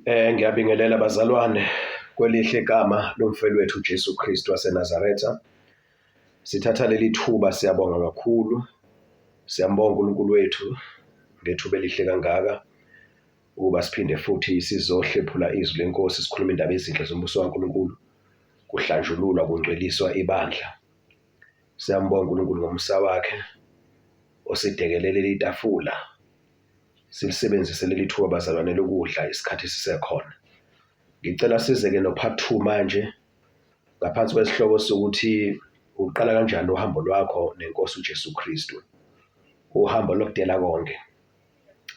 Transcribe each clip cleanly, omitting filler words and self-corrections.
Ngiyabingelela bazalwane kwelihle igama lomfeli wethu uJesu Kristu waseNazaretha. Sithatha leli thuba siyabonga kakhulu. Siyambonga uNkulunkulu wethu ngethuba elihle kangaka ukuba siphinde futhi sizohlephula izwi lenkosi, sikhulume indaba ezinhle zombuso kaNkulunkulu, kuhlanjululwa, kungcweliswa ibandla. Siyambonga uNkulunkulu ngomusa wakhe osidekelele itafula. Silisebenzise leli thuba bazalwane lokudla isikhathi sisekhona. Ngicela size-ke no-part 2 manje ngaphansi kwesihloko sokuthi uqala kanjani uhambo lwakho nenkosi uJesu Kristu. Uhambo lokudela konke.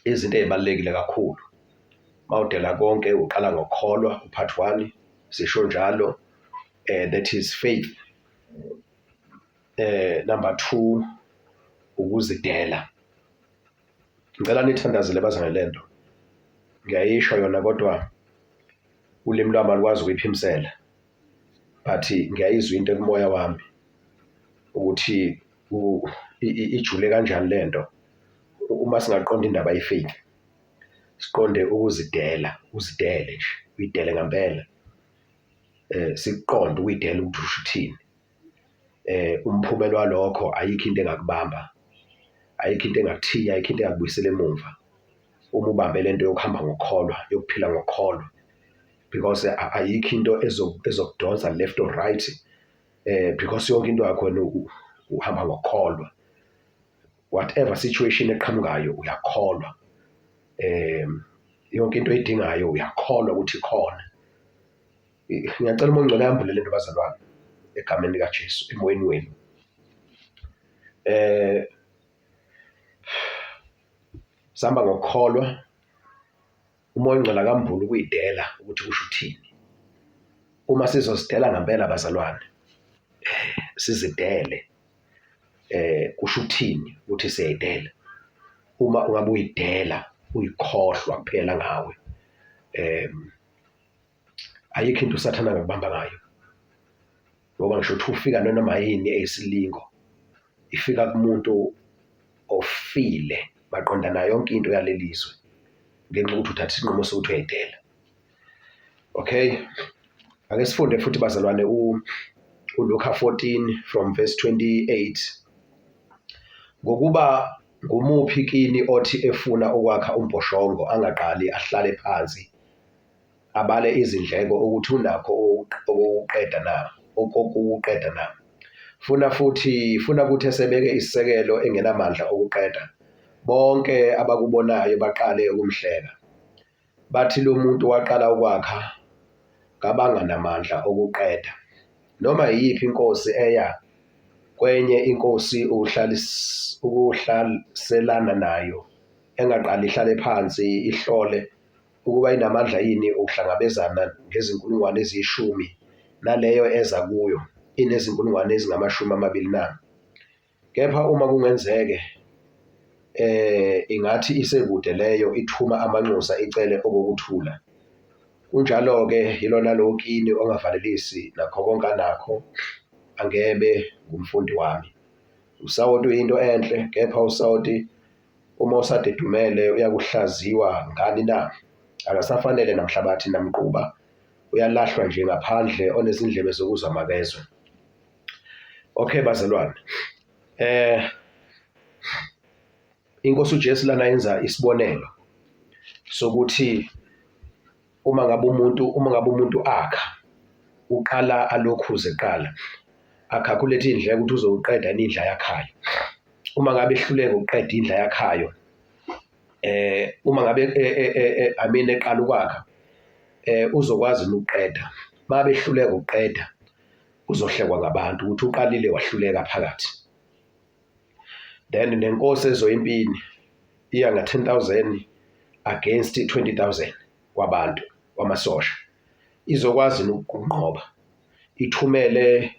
Izinto ey'balulekile kakhulu. Mawudela konke uqala ngokukholwa u-part 1 sisho njalo that is faith. Number 2 ukuzidela. Ngicela nithandazele bazane lento. Ngiyayisho yona kodwa ulimi lwami alukwazi ukuyiphimisela. But ngiyayizwa into ekumoya wami ukuthi ijule kanjani lento uma singaqonda indaba ye-faith. Siqonde ukuzidela, uzidele nje, uyidele ngempela. Sikuqonde ukuyidela ukuthi usho ukuthini. Umphumela walokho ayikho into engakubamba, ayikho into engakuthiya, ayikho into engakubuyisela emumva uma ubambe lento yokuhamba ngokukholwa, yokuphila ngokukholwa because ayikho into ezokudonsa left or right because yonke into yakho wena uhamba ngokukholwa. Whatever situation eqhamukayo uyakholwa. Yonke into oyidingayo uyakholwa ukuthi ikhona. Ngiyacela uMoya oNgcwele ambule lento bazalwane egameni likaJesu emoyeni wenu. Sihamba ngokukholwa, uMoya oNgcwele akambule ukuyidela ukuthi kusho ukuthini. Uma sizozidela ngempela bazalwane, sizidele kusho ukuthini ukuthi siyayidela. Uma ungabe uyidela uyikhohlwa kuphela ngawe ayikho into uSathane angakubamba ngayo ngoba ngisho ukuthi ufika nanoma yini eyisilingo ifika kumuntu ofile maqondana nayo yonke into yaleli zwe ngenxa yokuthi uthatha isinqumo sokuthi uyayidela. Okay, ake sifunde futhi bazalwane uLuka 14 from verse 28. Ngokuba ngumuphi kini othi efuna ukwakha umbhoshongo angaqali ahlale phansi abale izindleko ukuthi unakho okokuqeda na, okokuwuqeda na. Funa futhi, funa kuthi esebeke isisekelo engenamandla okuqeda, bonke abakubonayo baqale ukumhleka. Bathi lo muntu waqala ukwakha kabanga namandla okuqeda. Noma yiyiphi inkosi eya kwenye inkosi ukuhlaselana nayo engaqali ihlale phansi ihlole ukuba inamandla yini ukuhlangabezana ngezinkulungwane eziyishumi naleyo eza kuyo inezinkulungwane ezingama-20 na? Kepha uma kungenzeke ingathi isekude leyo ithuma amanxusa icele okokuthula. Kunjalo-ke yilona lowo kini ongavalelisi nakho konke anakho angebe ngumfundi wami. Usawoti uyinto enhle, kepha usawoti Uma usadedumele uyakuhlaziwa ngani na? Akasafanele namhlabathi namquba, uyalahlwa nje ngaphandle, onezindlebe zokuzwa makezwe. Okay bazalwane. INkosi uJesu lana yenza isibonelo sokuthi uma ngabe umuntu akha uqala alokhuze kuqala akhakhulethe iy'ndleko ukuthi uzowuqeda yini indlu ayakhayo. Uma ngabe ehluleka ukuqeda indlu ayakhayo uma ngabe I mean eqala ukwakha uzokwazi yini ukuqeda. Uma ngabe ehluleka ukuqeda uzohlekwa ngabantu ukuthi uqalile wahluleka phakathi. Then nenkosi ezoya empini iya nga-10,000 against 20,000 wabantu wamasosha izokwazi yini ukunqoba ithumele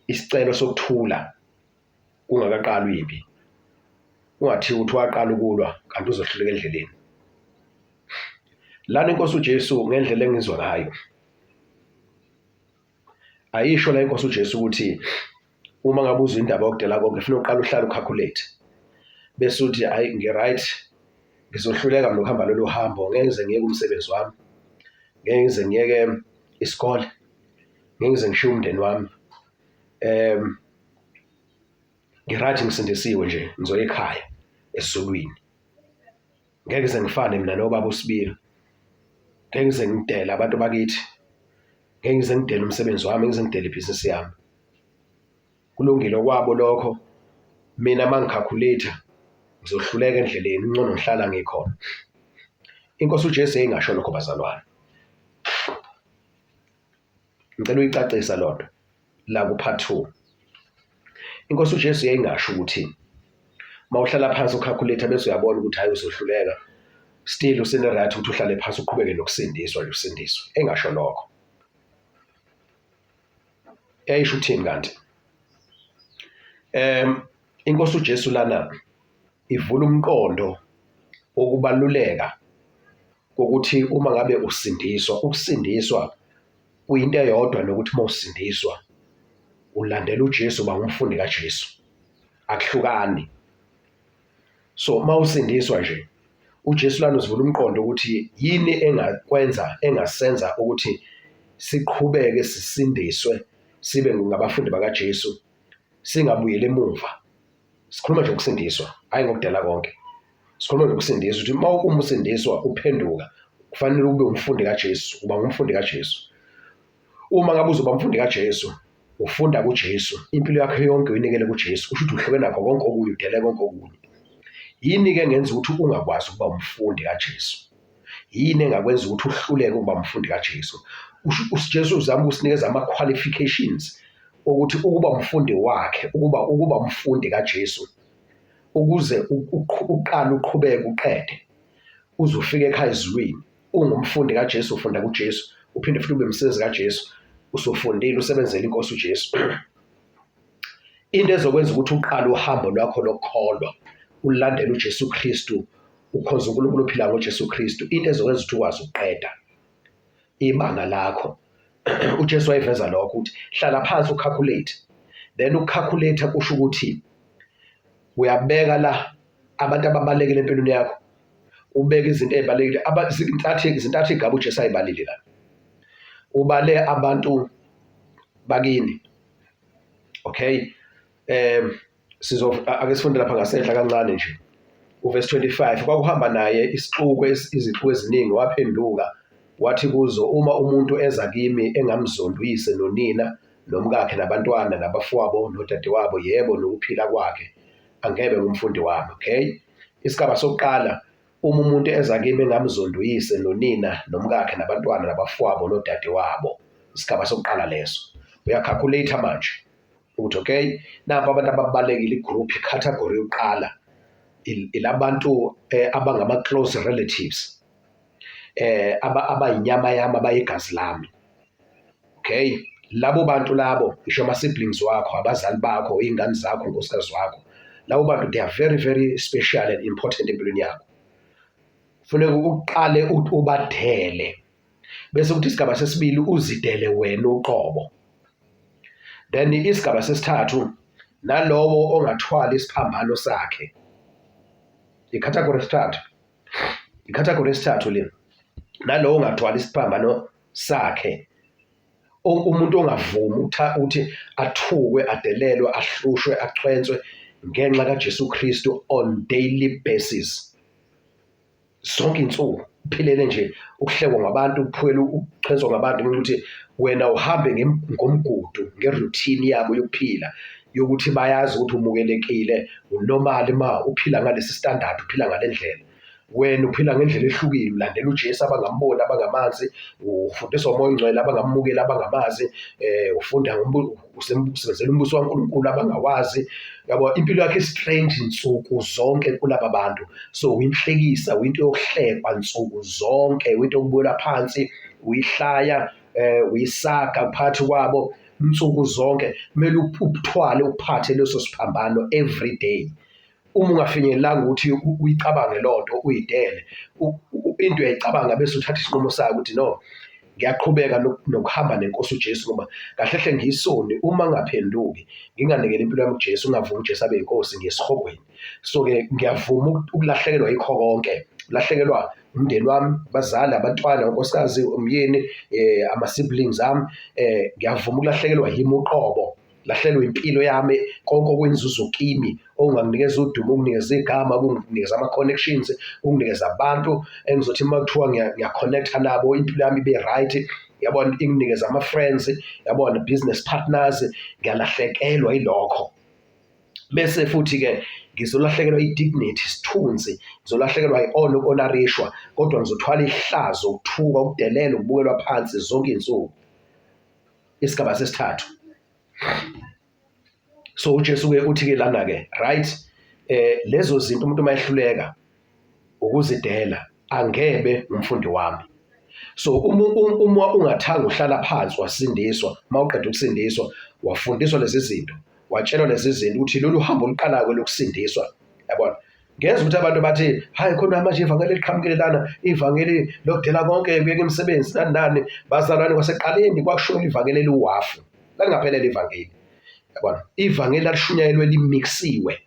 isicelo sokuthula kungakaqalwa impi, kungathiwa ukuthi waqala ukulwa kanti uzohluleka endleleni. Lana inkosi uJesu ngendlela engizwa ngayo ayisho la inkosi uJesu ukuthi uma ngabe uzwa indaba yokudela konke funa uqala uhlale ucalculate bese uthi hayi ngi-right. Ngizohluleka mina ukuhamba lolu hambo, ngeke ngize ngiyeke umsebenzi wami, ngeke ngize ngiyeke isikole, ngeke ngize ngishiye umndeni wami. Ngi-right ngisindisiwe nje ngizoya ekhaya esizulwini. Ngeke ngize ngifane mina nobaba uSibiya. Ngeke ngize ngidele abantu bakithi. Ngeke ngize ngidele umsebenzi wami, ngeke ngize ngidele ibhizinisi yami. Kulungile okwabo lokho, mina uma ngikhakhuletha ngizohluleka endleleni, kungcono ngihlala ngikhona. Inkosi uJesu yayingasho lokho bazalwane. Ngicela uyicacisa loo nto la ku-part 2. Inkosi uJesu yayingasho ukuthi uma uhlala phansi ukhakhuletha bese uyabona ukuthi hhayi uzohluleka, still usene-right ukuthi uhlale phansi uqhubeke nokusindiswa nje usindiswe. Engasho lokho. Yayisho ukuthini kanti? Inkosi uJesu lana ivula umqondo wokubaluleka kokuthi uma ngabe usindiswa, ukusindiswa kuyinto eyodwa nokuthi uma usindiswa ulandela uJesu, uba ngumfundi kaJesu, akuhlukani. So uma usindiswa nje uJesu lana usivula umqondo ukuthi yini engakwenza engasenza ukuthi siqhubeke sisindiswe sibe ngabafundi bakaJesu singabuyeli emuva. Sikhuluma nje ngokusindiswa, hhayi ngokudela konke. Sikhuluma ngokusindiswa ukuthi uma uma usindiswa uphenduka kufanele ube umfundi kaJesu, uba ngumfundi kaJesu. Uma ngabe uzoba umfundi kaJesu, ufunda kuJesu, impilo yakho yonke uyinikele kuJesu, kusho ukuthi uhluke nakho konke okunye, udele konke okunye. Yini-ke engenza ukuthi ungakwazi ukuba umfundi kaJesu? Yini engakwenza ukuthi uhluleke ukuba umfundi kaJesu? UJesu uzama ukusinikeza ama-qualifications okuthi ukuba umfundi wakhe, ukuba umfundi kaJesu, ukuze uqale uqhubeke uqede uze ufike ekhaya ezulwini. Ungumfundi kaJesu, ufunda kuJesu, uphinde futhi ube umsebenzi kaJesu, usufundile usebenzele inkosi uJesu. Into ezokwenza ukuthi uqale uhambo lwakho lokukholwa ulandele uJesu Kristu, ukhonze uNkulunkulu ophila ngoJesu Kristu, into ezokwenza ukuthi ukwazi ukuqeda ibanga lakho. UJesu wayeveza lokho ukuthi hlala phansi ucalculate, then ukucalculate kusho ukuthi uyabeka la abantu ababalekile empilweni yakho, ubeke izinto ey'balulekile. Zintathu, zintathu iy'gaba uJesu ay'balile la. Ubale abantu bakini. Okay. Sizo ake sifunde lapha ngasenhla kancane nje. Uverse 25 kwakuhamba naye isixuku izixuku eziningi waphenduka wathi kuzo uma umuntu eza kimi engamzondi uyise nonina nomkakhe nabantwana nabafowabo nodadewabo yebo nokuphila kwakhe angebe ngumfundi wami. Okay. Isigaba sokuqala, uma umuntu eza kimi engamzondi uyise nonina nomkakhe nabantwana nabafowabo nodadewabo. Isigaba sokuqala leso. Uyakhakhuletha manje ukuthi okay, nampa abantu ababalekile igroup, icategory yokuqala ilabantu abangama-close relatives, abayinyama yami, abayigazi lami. Okay, labo bantu labo ngisho ama-siblings wakho, abazali bakho, iy'ngane zakho, unkosikazi wakho, labo bantu they are very very special and important empilweni yakho. Kufuneka uqale ubadele, bese kuthi isigaba sesibili uzidele wena uqobo. Then isigaba sesithathu nalowo ongathwali isiphambano sakhe. Ikhathagori yesithathu, ikhathagori yesithathu le, nalowo ongathwali isiphambano sakhe. Umuntu ongavumi ukuthi athukwe, adelelwe, ahlushwe, achwenswe ngenxa kaJesu Kristu on daily basis. Zonke iy'nsuku uphilele nje ukuhlekwa ngabantu, uphukela ukuchwenswa ngabantu ngenxa yokuthi wena uhambe ngomgudu, nge-routine yabo yokuphila yokuthi bayazi ukuthi umukelekile, unormal ma uphila ngalesi standard, uphila ngale ndlela. Wena uphila ngendlela ehlukile, ulandela uJesu abangamboni, abangamazi, ufundiswa uMoya oNgcwele abangamukeli, abangamazi, ufunda usebenzela umbuso kaNkulunkulu abangawazi. Yabo, impilo yakho i-strange nsuku zonke kulaba bantu. So uyinhlekisa, uyinto yokuhlekwa nsuku zonke, uyinto yokubukela phansi, uyihlaya, uyisaga phakathi kwabo nsuku zonke. Kumele ubuthwale uphathe leso siphambano every day. Uma ungafinyelelanga ukuthi uyicabange loo nto uyidele, into uyayicabanga bese uthatha isinqumo sayo ukuthi no, ngiyaqhubeka nokuhamba nenkosi uJesu ngoba kahle hle ngiyisoni, uma ngingaphenduki nginganikeli impilo yami kuJesu, ngingavumi uJesu abe yinkosi, ngiya esihogweni. So-ke ngiyavuma ukulahlekelwa yikho konke Ulahlekelwa umndeni wami, abazali, abantwana, unkosikazi, umyeni, ama-siblings ami. Ngiyavuma ukulahlekelwa yimi uqobo, lahlelwe impilo yami, konke okuyinzuzo kimi, okunganginikeza udumo, okunginikeza igama, okunginikeza ama-connections, okunginikeza abantu engizothi uma kuthiwa ngiya-connect-a nabo impilo yami ibe right, yabona, inginikeza ama-friends, yabona, business partners, ngiyalahlekelwa yilokho. Bese futhi-ke ngizolahlekelwa i-dignity, isithunzi, ngizolahlekelwa i-honor, uku-honour-ishwa, kodwa ngizothwala ihlazo, ukuthuka, ukudelela, ukubukelwa phansi zonke iy'nsuku. Isigaba sesithathu. So uJesu-ke uthi-ke lana-ke, right, lezo zinto umuntu uma ehluleka ukuzidela angebe umfundi wami. So uma ungathanga uhlala phansi wasindiswa, uma uqeda ukusindiswa wafundiswa lezi zinto, watshelwa lezi zinto ukuthi lolu hambo oluqalayo lokusindiswa, yabona. Ngezwa ukuthi abantu bathi hayi khona manje ivangeli eliqhamukile lana, ivangeli lokudela konke, kuyeka imisebenzi nani nani. Bazalwane, kwasekuqaleni kwakushunyelwa ivangeli eliwafu, lalingaphelele ivangeli, yabona. Ivangeli lalishunyayelwe limixiwe.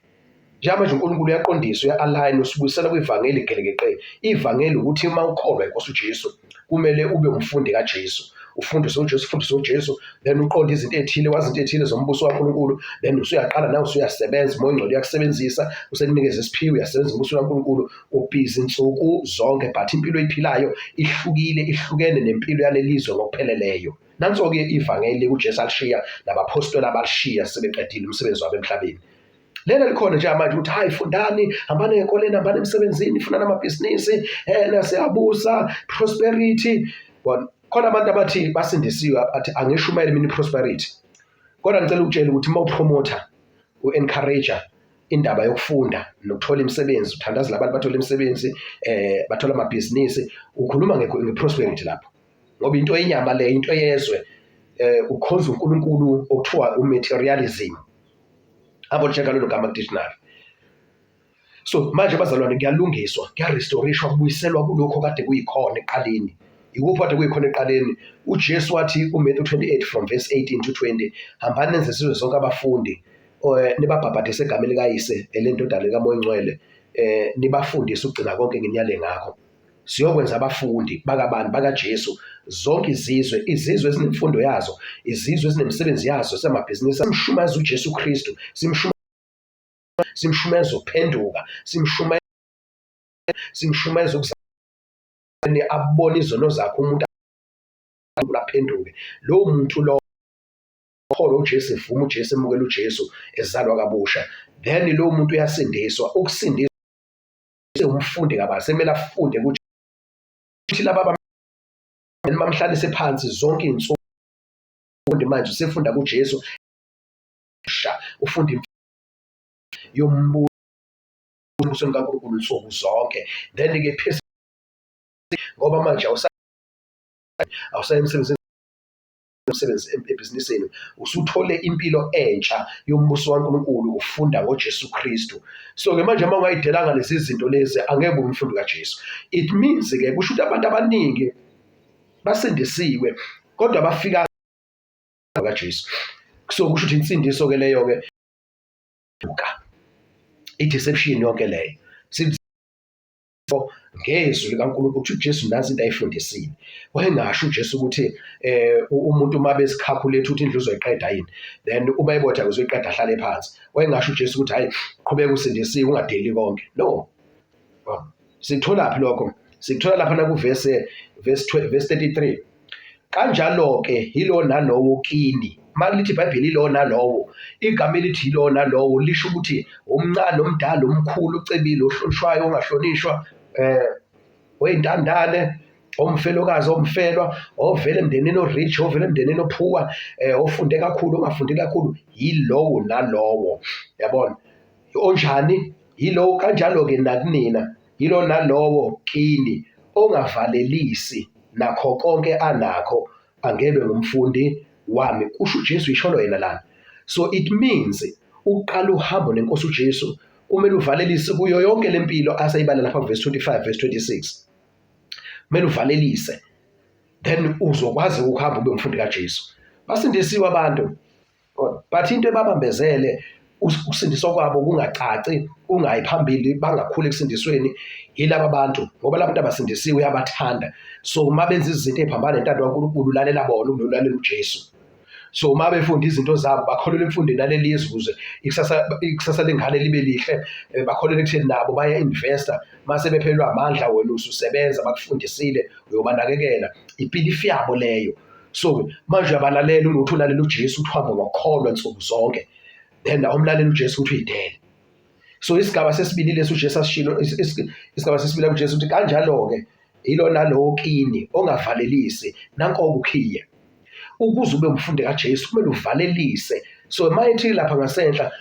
Njengamanje uNkulunkulu uyaqondisa, uya-align, usibuyisela kwivangeli gelekeqe. Ivangeli ukuthi uma ukholwa inkosi uJesu, kumele ube umfundi kaJesu. Ufundiswe uJesu, ufundiswe uJesu, then uqonde izinto ey'thile, wazi izinto ey'thile zombuso kaNkulunkulu, then usuyaqala nawe usuyasebenza, uMoya oNgcwele uyakusebenzisa, usekunikeza isiphiwo, uyasebenza umbuso kaNkulunkulu, ubhizi nsuku zonke, but impilo oyiphilayo ihlukile, ihlukene nempilo yalelizwe ngokupheleleyo. Nanso-ke ivangeli uJesu alishiya nabaphostoli abalishiya sebeqedile umsebenzi wabo emhlabeni. Lena likhona njengamanje ukuthi hayi fundani, hambani ey'koleni, hambani emsebenzini, funani amabhizinisi, siyabusa, prosperity. Bona khona abantu abathi basindisiwe athi angishumayele mina i-prosperity. Kodwa ngicela ukutshela ukuthi uma upromotha, u-encourage indaba yokufunda nokuthola imisebenzi, uthandazela abantu bathola imisebenzi, bathola amabhizinisi, ukhuluma nge-prosperity lapho. Ngoba into yenyama le, into yezwe, ukhonza uNkulunkulu okuthiwa u-materialism. Abo check lelo gama ku-dictionary. So manje bazalwane kuyalungiswa, kuyarestorishwa, kubuyiselwa kulokho kade kuyikhona ekuqaleni. Ikuphi kade kuyikhona ekuqaleni? UJesu wathi kuMatthew 28 from verse 18 to 20, hambani nenze isizwe sonke abafundi, nibabhabhadise egameni likaYise, elendodana likaMoya oNgcwele, nibafundise ukugcina konke nginiyale ngakho. Siyokwenza abafundi bakabani? BakaJesu. Zonke izizwe, izizwe ezinemfundo yazo, izizwe ezinemisebenzi yazo, samabhizinisi, simshumayeza uJesu Kristu, simshumayeza ukuphenduka, simshumayeza ukuzalwa, abone izono zakhe umuntu aphenduke. Lowo muntu lowo kholwa uJesu, evuma uJesu, emukela uJesu, ezalwa kabusha, then lowo muntu uyasindiswa. Ukusindiswa umfundi kabanzi, sekumele afunde ukuthi laba bamhlalise phansi zonke iy'nsuku manje usefunda kuJesu, ufunda yombuso kaNkulunkulu nsuku zonke. Then-ke phesi ngoba manje awusayi emsebenzini, umsebenzi ebhizinisini, usuthole impilo entsha yombuso kaNkulunkulu, ufunda ngoJesu Kristu. So-ke manje uma ungayidelanga lezi zinto lezi, angeke ube umfundi kaJesu. It means-ke kusho ukuthi abantu abaningi basindisiwe kodwa bafika kaJesu. So kusho ukuthi insindiso-ke leyo-ke i-deception yonke leyo. Ngezwi likaNkulunkulu ukuthi uJesu nazi into ayifundisile. Wayengasho uJesu ukuthi umuntu uma besikhakhulate ukuthi indlu uzoyiqeda yini, then uma ebotha uzoyiqeda ahlale phansi. Wayengasho uJesu ukuthi hayi qhubeka usindisiwe ungadeli konke. No. Sikutholaphi lokho? Sikuthola lapha nakuvese verse verse 33. Kanjalo-ke yilo nalowo kini. Uma lithi iBhayibheli yilo nalowo, igama elithi yilo nalowo lisho ukuthi omncane, omdala, omkhulu, ocebile, ohlonishwayo, ongahlonishwa, oyintandane, omfelokazi, omfelwa, ovela emndenini o-rich, ovela emndenini ophuwa, ofunde kakhulu, ongafundi kakhulu, yilowo nalowo. Yabona? Onjani? Yilowo kanjalo-ke nakunina, yilo nalowo kini ongavalelisi nakho konke anakho angebe ngumfundi wami, kusho uJesu, isholo yena lana. So it means ukuqala uhambo nenkosi uJesu kumele uvalelise kuyo yonke lempilo asayibala lapha verse 25 verse 26. Kumele uvalelise, then uzokwazi ukuhamba ube umfundi kaJesu. Basindisiwe abantu, but into ebabambezele Ukusindiswa kwabo kungacaci, kungayi phambili, bangakhuli ekusindisweni yilaba bantu ngoba laba bantu abasindisiwe uyabathanda. So uma benza izinto ey'phambana nentando kaNkulunkulu ulalela bona kunolalela uJesu. So uma befunda izinto zabo bakholelwa emfundweni yaleli zwe ukuze ikusasa lengane libe lihle, bakholelwa ekutheni nabo baya-investa mase bephelelwa amandla wena ususebenza bakufundisile uyobanakekela, ibhilifi yabo leyo. So manje uyabalalela unokuthi ulalela uJesu uthi uhambe ngokukholwa nsuku zonke, then awumlaleli uJesu ukuthi uyidele. So isigaba sesibili lesi uJesu asishilo, isigaba sesibili uJesu uthi kanjalo-ke yilona lowo kini ongavalelisi nanko ukukhiye. Ukuze ube umfundi kaJesu kumele uvalelise. So uma ethi lapha ngasenhla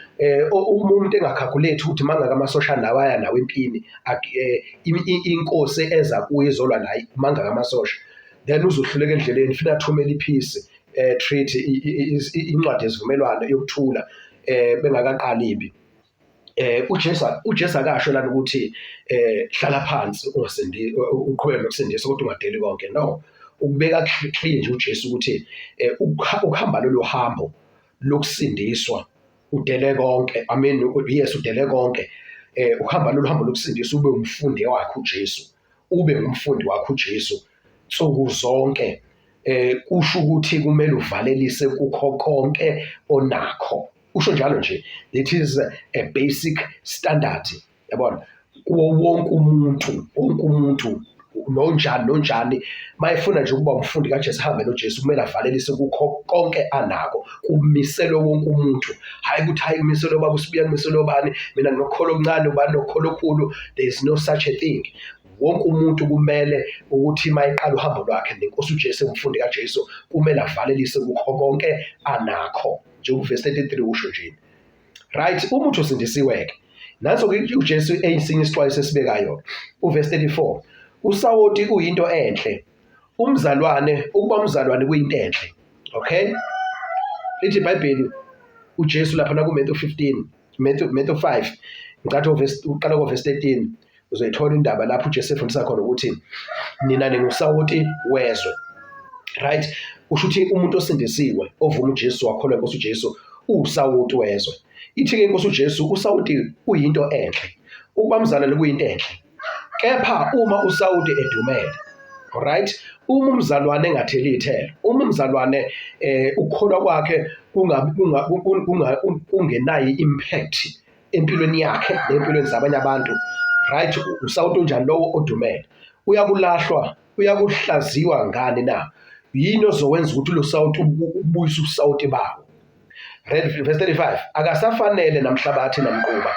uma umuntu engakhalkhulethi ukuthi mangaka amasosha nawo aya nawo empini, inkosi eza kuye izolwa naye mangaka amasosha, then uzohluleka endleleni funa athumele iphisi treaty, incwadi yesivumelwano yokuthula bengakaqali impi. uJesu akasho lana ukuthi hlala phansi ungasindi uqhubeke nokusindisa kodwa ungadeli konke. No, ukubeka clear nje uJesu ukuthi ukuhamba lolu hambo lokusindiswa udele konke. I mean yes, udele konke. Uhamba lolu hambo lokusindiswa ube umfundi wakhe uJesu, ube ngumfundi wakhe uJesu nsuku zonke. Kusho ukuthi kumele uvalelise kukho konke onakho. Usho njalo nje, it is a basic standard, yabona, kuwo wonke umuntu, wonke umuntu nonjani nonjani mayefuna nje ukuba umfundi kaJesu ahambe noJesu kumele avalelise kukho konke anako, kumiselwe wonke umuntu. Hhayi ukuthi hhayi kumiselwe ubaba uSibiya, kumiselwe ubani, mina nginokholo okuncane, ubani nokholo okukhulu, there is no such a thing. Wonke umuntu kumele ukuthi uma eqala uhambo lwakhe nenkosi uJesu engumfundi kaJesu kumele avalelise kukho konke anakho, njengoba uvesi 33 usho nje. Right, uma uthi usindisiwe-ke, nanso-ke uJesu eyisinye isixwayiso esibekayo. Uvesi 34, usawoti uyinto enhle, umzalwane, ukuba umzalwane kuyinto enhle. Okay? Lithi iBhayibheli uJesu lapha nakuMatthew 15, Matthew 5, ngicathi ovesi uqala kovesi 13 uzoyithola indaba lapho uJesu efundisa khona ukuthi nina ningusawoti wezwe. Right? Usho ukuthi umuntu osindisiwe ovuma uJesu wakholwa inkosi uJesu uwusawoti wezwe. Ithi-ke inkosi uJesu usawoti uyinto enhle. Ukuba mzalwane kuyinto enhle. Kepha uma usawoti edumele, alright, uma umzalwane engatheli ithelo, uma umzalwane ukukholwa kwakhe kungenayo i-impact empilweni yakhe nempilweni zabanye abantu, right, usawoti onjani lowo odumele? Uyakulahlwa, uyakuhlaziwa ngani na? Yini ozowenza ukuthi lo sawoti ubuyise ubusawoti bawo? Verse 35, akasafanele namhlabathi namquba.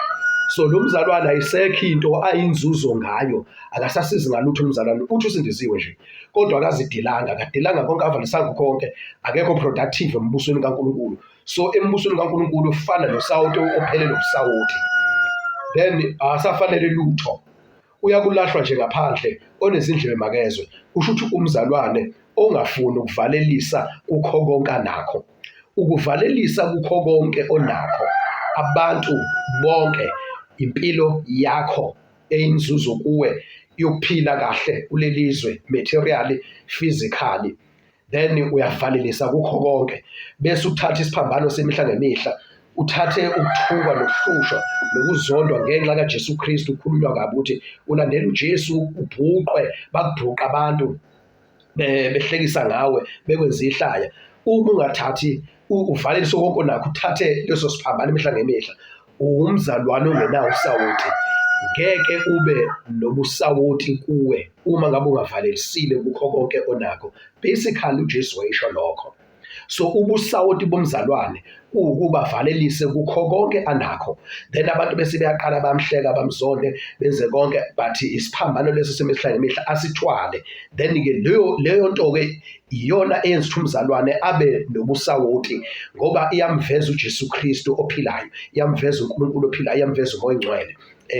So lo mzalwane ayisekho into ayinzuzo ngayo, akasasizi ngalutho umzalwane, uthi usindisiwe nje kodwa akazidelanga, akadelanga konke, avalisanga konke, akekho productive embusweni kaNkulunkulu. So embusweni kaNkulunkulu ufana nosawoti ophelele ubusawoti, then asafanele lutho, uyakulahlwa nje ngaphandle, onezindlebe makezwe. Kusho ukuthi umzalwane ongafuni ukuvalelisa kukho konke anakho, ukuvalelisa kukho konke onakho, abantu bonke, impilo yakho eyinzuzo kuwe yokuphila kahle kulelizwe materially, physically, then uyavalelisa kukho konke, bese uthatha isiphambano semihla ngemihla, uthathe ukuthukwa nokuhlushwa nokuzondwa ngenxa kaJesu Kristu, ukhulunywa kabi ukuthi ulandela uJesu, ubhuqwe, bakubhuqa abantu behlekisa ngawe, bekwenza ihlaya. Uma ungathathi uvalelise konke onakho, uthathe leso siphambano imihla ngemihla, uwumzalwane ongenawo usawoti. Ngeke ube nobusawoti kuwe uma ngabe ungavalelisile kukho konke onakho. Basically uJesu wayesho lokho. So ubusawoti bomzalwane kuwukuba valelise kukho konke anakho, then abantu bese beyaqala bamhleka, bamzonde, benze konke, but isiphambano leso semihla ngemihla asithwale. Then-ke leyo nto-ke iyona eyenza ukuthi umzalwane abe nobusawoti, ngoba iyamveza uJesu Kristu ophilayo, iyamveza uNkulunkulu ophilayo, iyamveza uMoya oNgcwele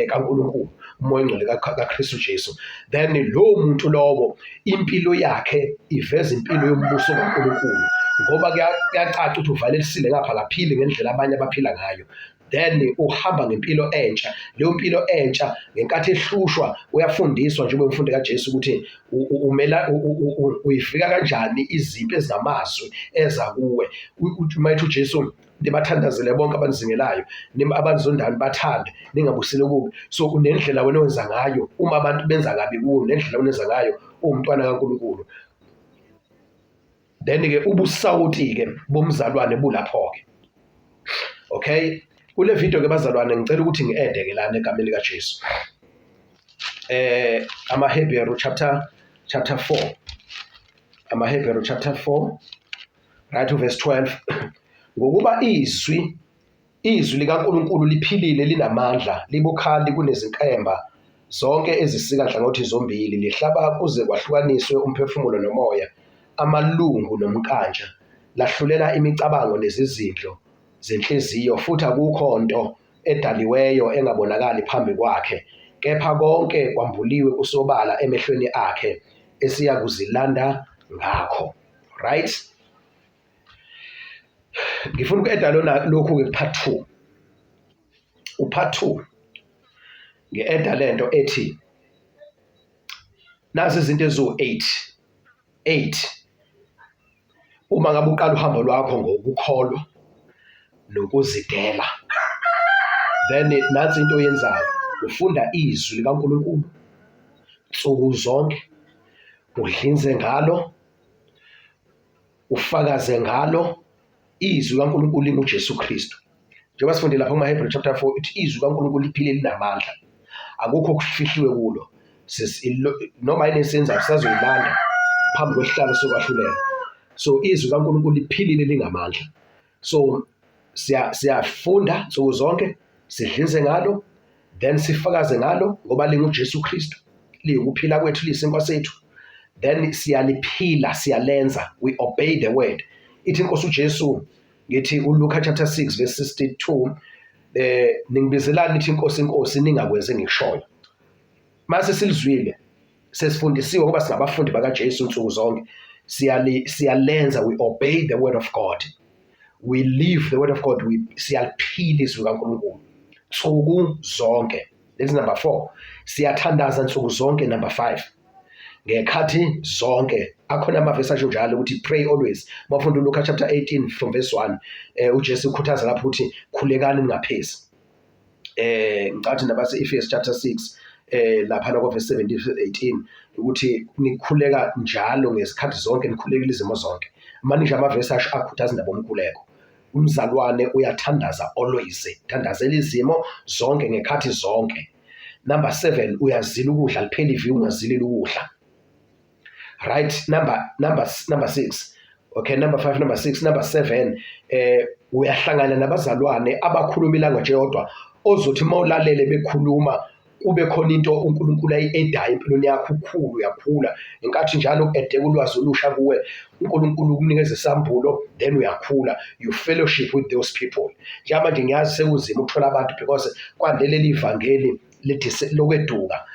kaNkulunkulu, uMoya oNgcwele kaKristu Jesu. Then lowo muntu lowo impilo yakhe iveza impilo yombuso kaNkulunkulu, ngoba kuyacaca ukuthi uvalelisile ngapha, akaphili ngendlela abanye abaphila ngayo. Then uhamba ngempilo entsha. Leyo mpilo entsha, ngenkathi ehlushwa, uyafundiswa njengoba umfundi kaJesu ukuthi umela uyifika kanjani izimpi ezinamazwi eza kuwe. Uma ethi uJesu, "Nibathandazele bonke abanizingelayo, abanizondayo nibathande, ningabusile kubi." So unendlela wena owenza ngayo uma abantu benza kabi kuwe, nendlela owenza ngayo uwumntwana kaNkulunkulu. Then-ke ubusawuti-ke bomzalwane bulapho-ke. Okay, kule video ke bazalwane, ngicela ukuthi ngi-ede ke lana egameni likaJesu. AmaHebheru chapter 4, amaHebheru chapter 4, right, verse 12: "Ngokuba izwi likaNkulunkulu liphilile, linamandla, libukhali kunezinkemba zonke ezisika nhlangothi zombili, lihlaba kuze kwahlukaniswe umphefumulo nomoya, amalungu nomnkantsha, lahlulela imicabango nezizindlo zenhliziyo, futhi akukho nto edaliweyo engabonakali phambi kwakhe, kepha konke kwambuliwe kusobala emehlweni akhe, esiyakuzilanda ngakho." Right, ngifuna uku-eda lona lokhu-ke part 2. U-part 2 ngi-eda lento ethi nazi izinto eziwu-8 8 uma ngabe uqala uhambo lwakho ngokukholwa nokuzidela. Then nansi into oyenzayo: ufunda izwi likaNkulunkulu nsuku zonke, udlinze ngalo, ufakaze ngalo. Izwi kaNkulunkulu linguJesu Kristu. Njengoba sifunde lapha kuma-Hebrew chapter 4, ithi izwi kaNkulunkulu liphile, linamandla, akukho okufihliwe kulo. Noma yini esiyenzayo sisazoyilanda phambi kwesihlalo sokwahlulela. So izwi kaNkulunkulu liphilile, lingamandla. So siyafunda nsuku zonke, sidlinze ngalo, then sifakaze ngalo, ngoba linguJesu Kristu, liyikuphila kwethu, liyisinkwa sethu. Then siyaliphila, siyalenza, we obey the word. Ithi inkosi uJesu, ngithi uLuka chapter 6 verse 62, "Ningibizelani nithi Inkosi, Inkosi, ningakwenzi engikushoyo?" Mase silizwile, sesifundisiwe, ngoba singabafundi bakaJesu nsuku zonke, siyalenza. We obey the word of God, we live the word of God, we siyaliphila izwi kaNkulunkulu nsuku zonke. This is number 4. Siyathandaza nsuku zonke, number 5, ngekhathi zonke. Akhona amavesi asho njalo ukuthi pray always. Mawufunda uLuka chapter 18 from verse 1, uJesu ukhuthaza lapho ukuthi khulekani ningaphezi. Ngicathi nabase Ephesians chapter 6, lapha ko verse 17 18, ukuthi nikhuleka njalo ngezikhathi zonke, nikhulekile izimo zonke. Manje amavesi asho akhuthaza indaba omkhuleko. Umzalwane uyathandaza always, thandazela izimo zonke, ngekhathi zonke. Number 7, uyazila ukudla, liphela iviki ungazilile ukudla. Right, number 6, okay, number 5, number 6, number 7, uyahlangana nabazalwane abakhuluma ilanguage eyodwa, ozothi mawulalele bekhuluma kube khona into uNkulunkulu ayi-edayo empilweni yakho, ukhulu uyakhula. Ngenkathi njalo ku-edeka ulwazi olusha kuwe, uNkulunkulu ukunikeza isambulo, then uyakhula. You fellowship with those people. Njengamanje ngiyazi sekunzima ukuthola abantu because kwande leli ivangeli lokweduka,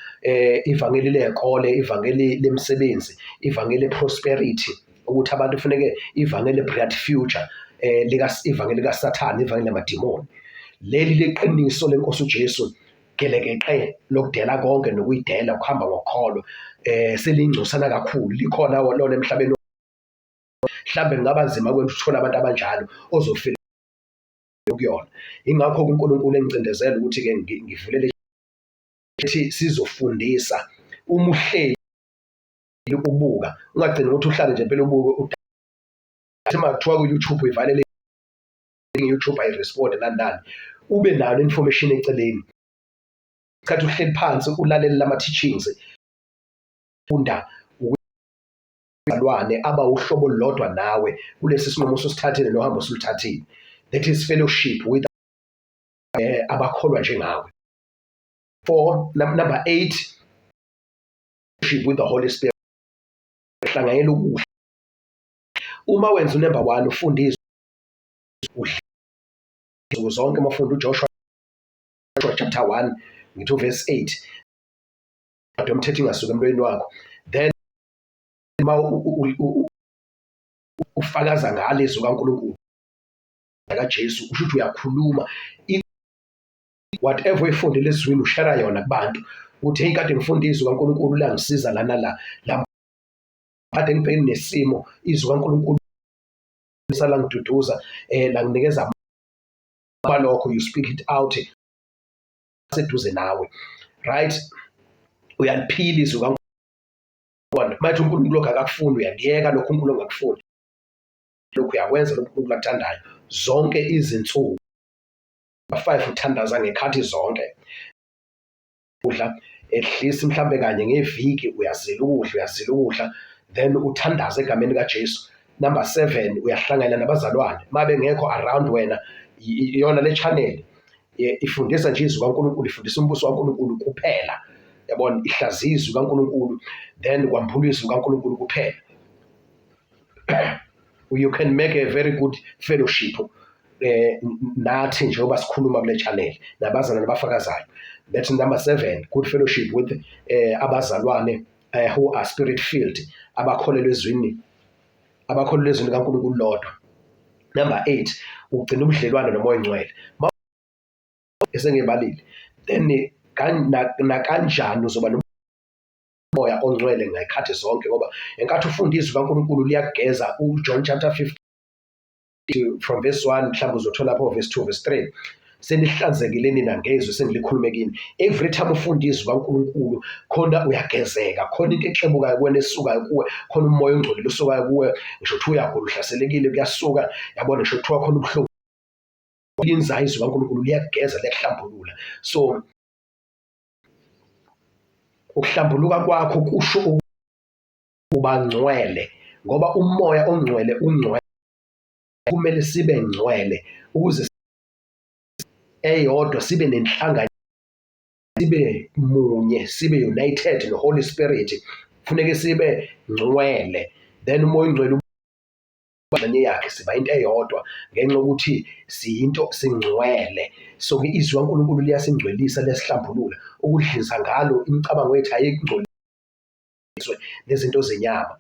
ivangeli lekole, ivangeli lemsebenzi, ivangeli prosperity, ukuthi abantu kufuneke ivangeli bright future, lika ivangeli kaSathane, ivangeli lamadimoni. Leli leqiniso lenkosi uJesu gelekeqe lokudela konke nokuyidela, ukuhamba ngokholo, selingcosana kakhulu. Likhona lona emhlabeni. Mhlambe kungaba nzima kwena ukuthola abantu abanjalo ozofika kuyona. Ingakho uNkulunkulu engicindezela ukuthi ke ngivulele ethi sizofundisa. Uma uhleli ubuka, ungagcini ukuthi uhlale nje phela ubuke, uthi makuthiwa ku-YouTube uyivalele i-YouTube, ayi-respond nani nani, ube nayo information eceleni. Isikhathi uhleli phansi ulalele lama-teachings, funda ubuzalwane abawuhlobo olulodwa nawe kulesi sinqumo osusithathile nohambo osuluthathile. That is fellowship with abakholwa njengawe. Four, number 8, fellowship with the Holy Spirit, hlanganyela ukudla. Uma wenza u-number 1, ufunda izwi nsuku zonke, uma ufunda uJoshua chapter 1, ngithi uverse 8, yomthetho ingasuka emlonyeni wakho, then uma ufakaza ngalezwi kaNkulunkulu kaJesu, usho ukuthi uyakhuluma. Whatever oyifundile ezwini ushare yona kubantu ukuthi hey, kade ngifunda izwi kaNkulunkulu langisiza lana la la kade ngibhekene nesimo, izwi kaNkulunkulu langiduduza, langinikeza lokho. You speak it out seduze nawe, right? Uyaliphila izwi kaNkulunkulu. Manje uNkulunkulu lokho akakufuni, uyaliyeka lokho uNkulunkulu angakufuni, lokhu uyakwenza lokhu uNkulunkulu akuthandayo zonke izinsuku. 5, uthandaza ngekhathi zonke, udla at least mhlambe kanye ngeviki, uyazila ukudla, uyazila ukudla, then uthandaze egameni kaJesu. Number 7, uyahlangana nabazalwane. Mabe ngekho around wena, iyona le channel ifundisa nje izwi kaNkulunkulu, ifundisa umbuso kaNkulunkulu kuphela, yabona, ihlaziya izwi kaNkulunkulu, then kwambula izwi kaNkulunkulu kuphela. You can make a very good fellowship nathi njengoba sikhuluma kule channel nabazalwane abafakazayo. That's number 7, good fellowship with abazalwane who are spirit filled, abakholelwa ezwini, abakholelwa ezwini kaNkulunkulu lodwa. Number 8, ugcina ubudlelwane noMoya oNgcwele esengibalile. Then nakanjani uzoba noMoya oNgcwele ngekhathi zonke, ngoba enkathi ufunda izwi kaNkulunkulu liyageza. UJohn chapter 15 from verse 1, mhlawumbe uzothola lapho verse 2, verse 3, "Senihlanzekile nina ngezwi sengilikhulume kini." Every time ufunda izwi kaNkulunkulu khona uyagezeka, khona into exebukayo kuwena, esukayo kuwe, khona umoya ongcolile osukayo kuwe. Ngisho kuthiwa uyagula, uhlaselekile, kuyasuka, yabona. Ngisho kuthiwa khona ubuhlungu linzayo, izwi kaNkulunkulu liyageza, liyakuhlambulula. So ukuhlambuluka kwakho kusho uba ngcwele, ngoba uMoya oNgcwele ungcwele. Kumele sibe ngcwele ukuze eyodwa sibe nenhlangano, sibe munye, sibe united no-Holy Spirit. Kufuneke sibe ngcwele, then uMoya oNgcwele ingxenye yakhe, siba into eyodwa ngenxa yokuthi siyinto, singcwele. So-ke izwi kaNkulunkulu liyasingcwelisa, liyasihlambulula. Ukudliza ngalo imicabango yethu ayikungcoliswe nezinto zenyama,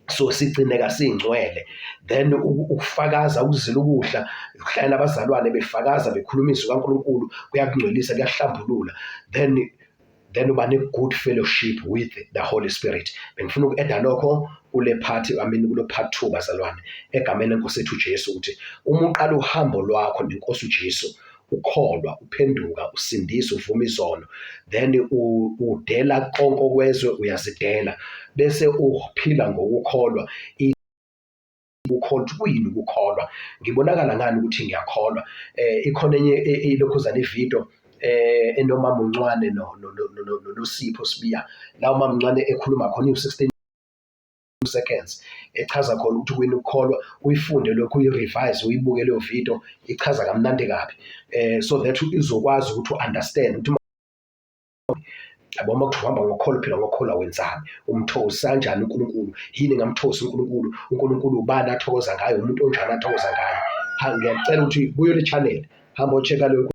so sigcineka singcwele. Then ukufakaza, ukuzila ukudla, ukuhlala nabazalwane befakaza, bekhuluma izwi kaNkulunkulu, kuyakungcwelisa, kuyahlambulula. Then uba ne-good fellowship with the Holy Spirit. Bengifuna uku-adda lokho kule part, I mean kulo part 2, bazalwane, egameni lenkosi ethu uJesu, ukuthi uma uqala uhambo lwakho nenkosi uJesu, ukholwa, uphenduka, usindisa, uvuma izono, then udela konke okwezwe, uyazidela, bese uphila ngokukholwa. Ukukholwa ukuthi kuyini ukukholwa? Ngibonakala ngani ukuthi ngiyakholwa? Ikhona enye ilokhuzana ividiyo enomama uNcwane no noSipho Sibiya, la umama uNcwane ekhuluma khona, iwu-16 seconds, echaza khona ukuthi kuyini ukukholwa. Uyifunde lokhu, uyi-revise, uyibuke leyo video, ichaza kamnandi kabi, so that izokwazi ukuthi u-understand ukuthi, yabo, uma kuthiwa uhamba ngokukholwa, uphila ngokukholwa, wenzani? Umthokozisa kanjani uNkulunkulu? Yini engamthokozisa uNkulunkulu? UNkulunkulu ubani athokoza ngayo? Umuntu onjani athokoza ngayo? Ngiyacela ukuthi kuyo le channel hamba o-check-a leyo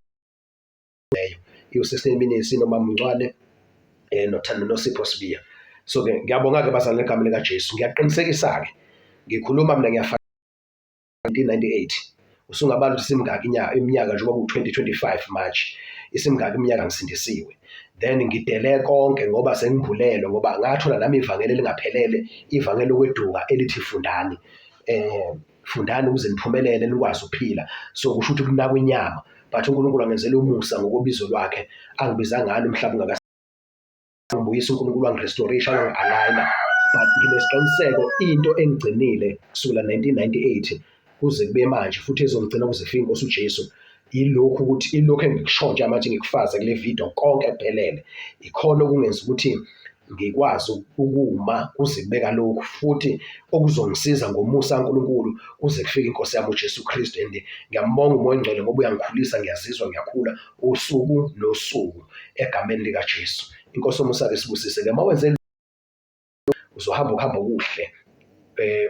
leyo iwu-16 minutes nomama uNcwane noThando noSipho Sibiya. So ke ngiyabonga ke bazalwane egameni likaJesu. Ngiyaqinisekisa ke, ngikhuluma mina ngiyafaka 1998, usungabala ukuthi simngaki iminyaka njengoba ku-2025 March, isimngaki iminyaka ngisindisiwe. Then ngidele konke ngoba sengimbulelwe, ngoba ngathola nami ivangeli elingaphelele, ivangeli lokweduka elithi fundani, fundani ukuze niphumelele, nikwazi ukuphila. So kusho ukuthi kunakwa inyama, but uNkulunkulu angenzela umusa ngokobizo lwakhe angibiza ngalo umhlaba ungaka ngibuyisa. uNkulunkulu wangi-restoration, wangi-aligna, but nginesiqiniseko into engigcinile kusukela 1998 kuze kube manje, futhi ezongigcina kuze kufike inkosi uJesu, ilokhu ukuthi ilokhu engikusho nje manje, ngikufaze kule video konke kuphelele, ikhona okungenza ukuthi ngikwazi ukuma kuze kube kalokhu, futhi okuzongisiza ngomusa kaNkulunkulu kuze kufike inkosi yami uJesu Kristu. And ngiyambonga uMoya oNgcwele ngoba uyangikhulisa, ngiyazizwa ngiyakhula usuku nosuku egameni likaJesu. Inkosi yomusa-ke sibusise-ke. Uma wenze uzohamba ukuhamba okuhle,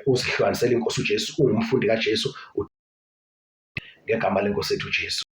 uzihlukanisele inkosi uJesu, ungumfundi kaJesu, ngegama lenkosi ethu uJesu.